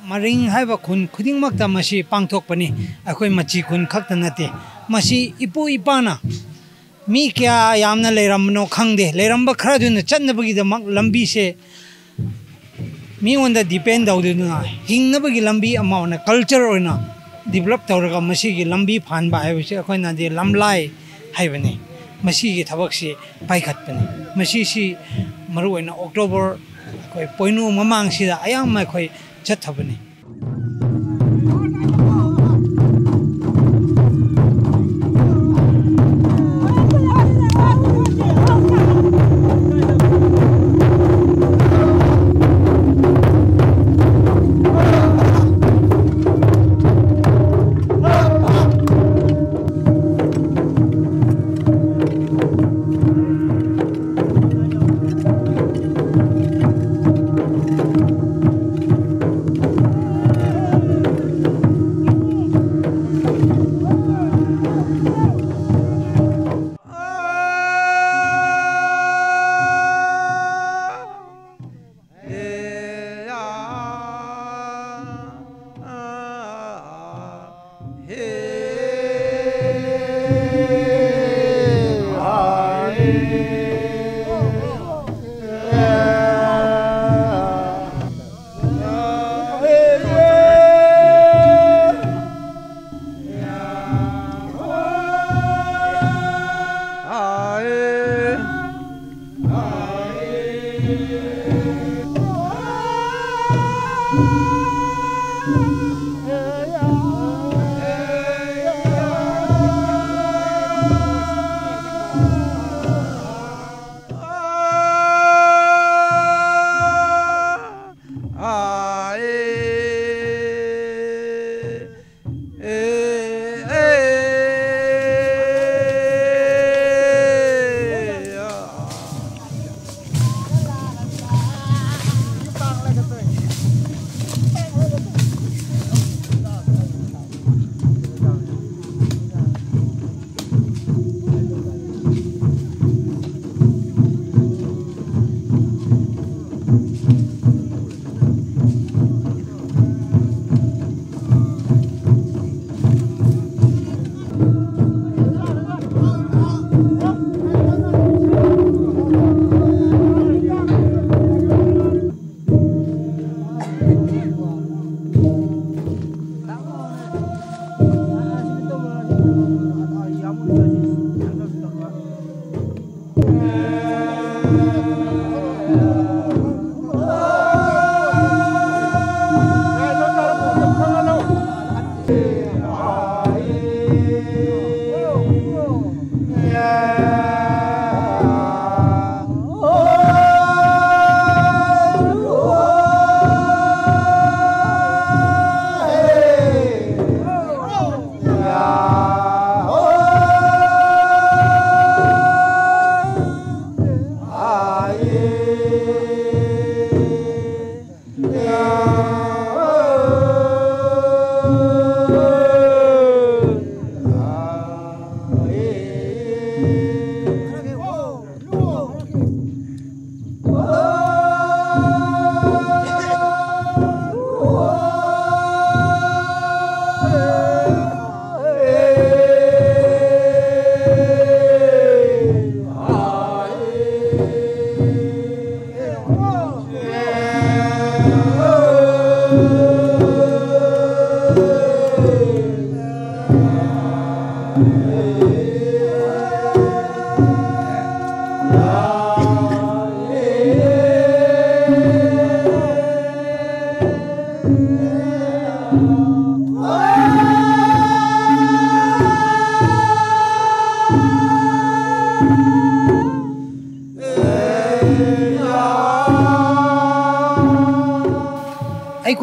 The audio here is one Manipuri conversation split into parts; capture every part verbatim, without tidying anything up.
ꯃꯔꯤꯡ ꯍꯥꯏꯕ ꯈꯨꯟ ꯈꯨꯗꯤꯡꯃꯛꯇ ꯃꯁꯤ ꯄꯥꯡꯊꯣꯛꯄꯅꯤ꯫ ꯑꯩꯈꯣꯏ ꯃꯆꯤ ꯈꯨꯟ ꯈꯛꯇ ꯅꯠꯇꯦ꯫ ꯃꯁꯤ ꯏꯄꯨ ꯏꯄꯥꯅ ꯃꯤ ꯀꯌꯥ ꯌꯥꯝꯅ ꯂꯩꯔꯝꯕꯅꯣ ꯈꯪꯗꯦ, ꯂꯩꯔꯝꯕ ꯈꯔꯗꯨꯅ ꯆꯠꯅꯕꯒꯤꯗꯃꯛ ꯂꯝꯕꯤꯁꯦ ꯃꯤꯉꯣꯟꯗ ꯗꯤꯄꯦꯟ ꯇꯧꯗꯨꯅ ꯍꯤꯡꯅꯕꯒꯤ ꯂꯝꯕꯤ ꯑꯃ ꯑꯣꯏꯅ, ꯀꯜꯆꯔ ꯑꯣꯏꯅ ꯗꯤꯕꯂꯞ ꯇꯧꯔꯒ ꯃꯁꯤꯒꯤ ꯂꯝꯕꯤ ꯐꯥꯟꯕ ꯍꯥꯏꯕꯁꯤ ꯑꯩꯈꯣꯏꯅꯗꯤ ꯂꯝꯂꯥꯏ ꯍꯥꯏꯕꯅꯤ꯫ ꯃꯁꯤꯒꯤ ꯊꯕꯛꯁꯤ ꯄꯥꯏꯈꯠꯄꯅꯤ꯫ ꯃꯁꯤꯁꯤ ꯃꯔꯨꯑꯣꯏꯅ ꯑꯣꯛꯇꯣꯕꯔ ꯑꯩꯈꯣꯏ ꯄꯣꯏꯅꯨ ꯃꯃꯥꯡꯁꯤꯗ ꯑꯌꯥꯝꯕ ꯑꯩꯈꯣꯏ ꯆꯠꯊꯕꯅꯤ꯫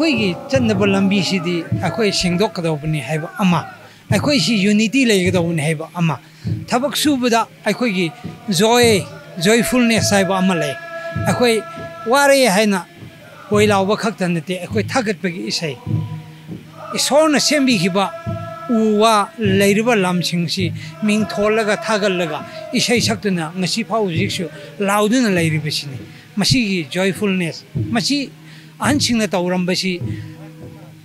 ꯑꯩꯈꯣꯏꯒꯤ ꯆꯠꯅꯕ ꯂꯝꯕꯤꯁꯤꯗꯤ ꯑꯩꯈꯣꯏ ꯁꯦꯡꯗꯣꯛꯀꯗꯧꯕꯅꯤ ꯍꯥꯏꯕ ꯑꯃ, ꯑꯩꯈꯣꯏꯁꯤ unity ꯂꯩꯒꯗꯧꯕꯅꯤ ꯍꯥꯏꯕ ꯑꯃ, ꯊꯕꯛ ꯁꯨꯕꯗ ꯑꯩꯈꯣꯏꯒꯤ joy, joyfulness ꯍꯥꯏꯕ ꯑꯃ ꯂꯩ꯫ ꯑꯩꯈꯣꯏ ꯋꯥꯔꯦ ꯍꯥꯏꯅ ꯀꯣꯏ ꯂꯥꯎꯕ ꯈꯛꯇ ꯅꯠꯇꯦ, ꯑꯩꯈꯣꯏ ꯊꯥꯒꯠꯄꯒꯤ ꯏꯁꯩ, ꯏꯁꯣꯔꯅ ꯁꯦꯝꯕꯤꯈꯤꯕ ꯎ ꯋꯥ ꯂꯩꯔꯤꯕ ꯂꯝꯁꯤꯡꯁꯤ ꯃꯤꯡ ꯊꯣꯜꯂꯒ ꯊꯥꯒꯠꯂꯒ ꯏꯁꯩ ꯁꯛꯇꯨꯅ ꯉꯁꯤ ꯐꯥꯎ ꯍꯧꯖꯤꯛꯁꯨ ꯂꯥꯎꯗꯨꯅ ꯂꯩꯔꯤꯕꯁꯤꯅꯤ꯫ ꯃꯁꯤꯒꯤ joyfulness, ꯃꯁꯤ ꯑꯍꯟꯁꯤꯡꯅ ꯇꯧꯔꯝꯕꯁꯤ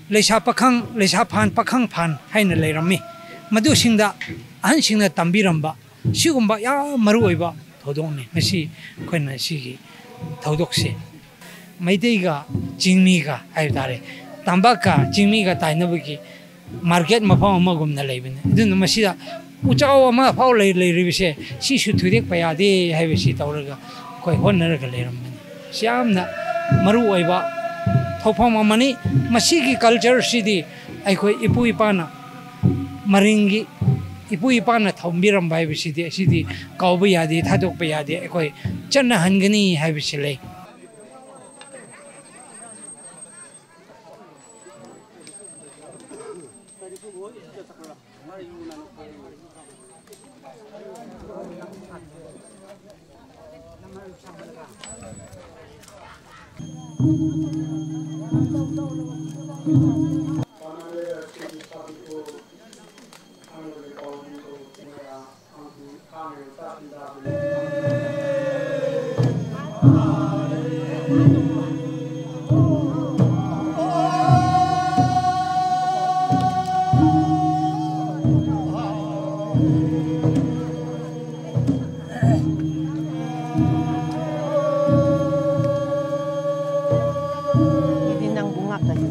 ꯂꯩꯁꯥ ꯄꯥꯈꯪ, ꯂꯩꯁꯥ ꯐꯥꯟ, ꯄꯥꯈꯪ ꯐꯥꯟ ꯍꯥꯏꯅ ꯂꯩꯔꯝꯃꯤ꯫ ꯃꯗꯨꯁꯤꯡꯗ ꯑꯍꯟꯁꯤꯡꯅ ꯇꯝꯕꯤꯔꯝꯕ ꯁꯤꯒꯨꯝꯕ ꯌꯥꯝ ꯃꯔꯨ ꯑꯣꯏꯕ ꯊꯧꯗꯣꯛꯅꯤ ꯉꯁꯤ ꯑꯩꯈꯣꯏꯅ ꯁꯤꯒꯤ ꯊꯧꯗꯣꯛꯁꯦ꯫ ꯃꯩꯇꯩꯒ ꯆꯤꯡꯃꯤꯒ ꯍꯥꯏꯕ ꯇꯥꯔꯦ, ꯇꯝꯄꯥꯛꯀ ꯆꯤꯡꯃꯤꯒ ꯇꯥꯏꯅꯕꯒꯤ market ꯃꯐꯝ ꯑꯃꯒꯨꯝꯅ ꯂꯩꯕꯅꯤ꯫ ꯑꯗꯨꯅ ꯃꯁꯤꯗ ꯎꯆꯥꯎ ꯑꯃ ꯐꯥꯎ ꯂꯩ-, ꯂꯩꯔꯤꯕꯁꯦ ꯁꯤꯁꯨ ꯊꯨꯗꯦꯛꯄ ꯌꯥꯗꯦ ꯍꯥꯏꯕꯁꯤ ꯇꯧꯔꯒ ꯑꯩꯈꯣꯏ ꯍꯣꯠꯅꯔꯒ ꯂꯩꯔꯝꯕꯅꯤ꯫ ꯁꯤ ꯌꯥꯝꯅ ꯃꯔꯨ ꯑꯣꯏꯕ ꯊꯧꯐꯝ ꯑꯃꯅꯤ꯫ ꯃꯁꯤꯒꯤ culture ꯁꯤꯗꯤ ꯑꯩꯈꯣꯏ ꯏꯄꯨ ꯏꯄꯥꯅ ꯃꯔꯤꯡꯒꯤ ꯏꯄꯨ ꯏꯄꯥꯅ ꯊꯝꯕꯤꯔꯝꯕ ꯍꯥꯏꯕꯁꯤꯗꯤ ꯑꯁꯤꯗꯤ ꯀꯥꯎꯕ ꯌꯥꯗꯦ, ꯊꯥꯗꯣꯛꯄ ꯌꯥꯗꯦ꯫ ꯑꯩꯈꯣꯏ ꯆꯠꯅꯍꯟꯒꯅꯤ ꯍꯥꯏꯕꯁꯤ ꯂꯩ꯫ Hindi nang bungak kasi.